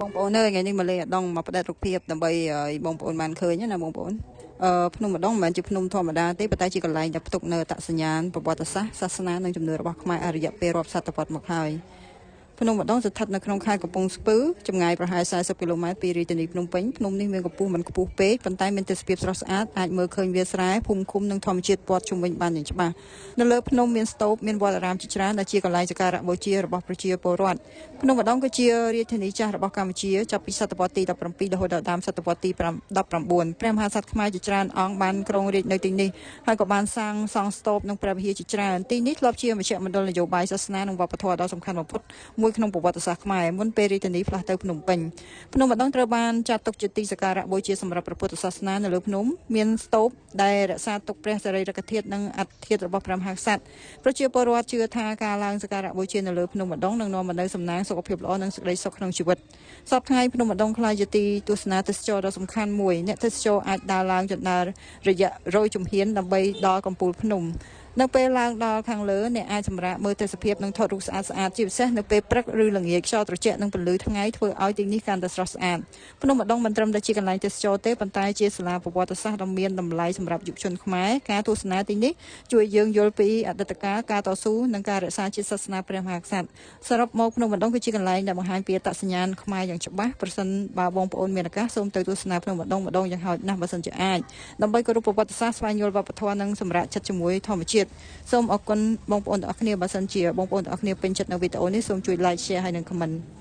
បងប្អូនអើយថ្ងៃនេះមកលេងឧដុង្គមកផ្ដិតរូបភាពដើម្បីឲ្យបងប្អូនបានឃើញណាបងប្អូនភ្នំឧដុង្គមិនមែនជាភ្នំធម្មតាទេប៉ុន្តែជាកន្លែងដែលផ្ទុកនៅអត្តសញ្ញាណប្រវត្តិសាស្ត្រសាសនានិងជំនឿរបស់ខ្មែរអរិយៈពេលរាប់សតវត្សមកហើយភ្នំឧដុង្គស្ថិតនៅក្នុងខេត្តកំពង់ស្ពឺចម្ងាយប្រហែល40គីឡូម៉ែត្រពីរាជធានីភ្នំពេញភ្នំនេះមានកម្ពស់មិនខ្ពស់ពេកប៉ុន្តែមានទេសភាពស្រស់ស្អាតអាចមើលឃើញវាលស្រែភូមិឃុំនិងធម្មជាតិព័ទ្ធជុំវិញបានយ៉ាងច្បាស់នៅលើភ្នំមានស្តូបមានវត្តអារាមជាច្រើនដែលជាកន្លែងសក្ការៈបូជារបស់ប្រជាពលរដ្ឋភ្នំឧដុង្គគឺជារាជធានីចាស់របស់កម្ពុជាចាប់ពីសតវត្សទី17រហូតដល់ដើមសតវត្សទី19ព្រះមហាក្សត្រខ្មែរជាច្រើនអង្គបានគ្រងរាជ្យនៅទីនេះហើយក៏បានសាងសង់ស្តូបនិងព្រះវិហារជាច្រើនទីនេះធ្លាប់ជាមជ្ឈមណ្ឌលនយោបាយសាសនានិងវប្បធម៌ដ៏សំខាន់បំផុតមួយក្នុងប្រវត្តិសាស្ត្រខ្មែរមុនពេលរាជធានីផ្លាស់ទៅភ្នំពេញភ្នំឧដុង្គត្រូវបានចាត់ទុកជាទីសក្ការៈបូជាសម្រាប់ព្រះពុទ្ធសាសនានៅលើភ្នំមានស្តូបដែលរក្សាទុកព្រះសារីរិកធាតុនិងអដ្ឋិធាតុរបស់ព្រះមហាក្សត្រប្រជាពលរដ្ឋជឿថាការឡើងសក្ការៈបូជានៅលើភ្នំឧដុង្គនឹងនាំមកនូវសំណាងសុខភាពល្អនិងសេចក្តីសុខក្នុងជីវិតសព្វថ្ងៃភ្នំឧដុង្គក្លាយជាទីទស្សនាទេសចរណ៍ដ៏សំខាន់មួយអ្នកទេសចរអាចដើរឡើងជណ្ដើររយៈ100ជំហានដើម្បីដល់កំពូលភ្នំនៅពេលឡើងដល់ខាងលើអ្នកអាចសម្រាកមើលទេសភាពនិងថតរូបស្អាតស្អាតជាពិសេសនៅពេលព្រឹកឬល្ងាចខ្យល់ត្រជាក់និងពន្លឺថ្ងៃធ្វើឲ្យទីនេះកាន់តែស្រស់ស្អាតភ្នំឧដុង្គមិនត្រឹមតែជាកន្លែងទេសចរទេប៉ុន្តែជាសាលាប្រវត្តិសាស្ត្រដ៏មានតម្លៃសម្រាប់យុវជនខ្មែរការទស្សនាទីនេះជួយយើងយល់ពីអតីតកាលការតស៊ូនិងការរក្សាជាតិសាសនាព្រះមហាក្សត្រសរុបមកភ្នំឧដុង្គគឺជាកន្លែងដែលបង្ហាញពីអត្តសញ្ញាណខ្មែរយ៉ាងច្បាស់ប្រសិនបើបងប្អូនមានឱកាសសូមទៅទស្សនាភ្នំឧដុង្គម្ដងយ៉ាងហោចណាស់បើសិនជាអាចដើម្បីគោរពប្រវត្តិសាស្ត្រស្វែងយល់វប្បធម៌និងសម្រាកចិត្តជាមួយធម្មជាតិសូមអរគុណបងប្អូនទាំងអស់គ្នាបើសិនជាបងប្អូនទាំងអស់គ្នាពេញចិត្តនៅវីដេអូនេះសូមជួយ like share ហើយនិង comment។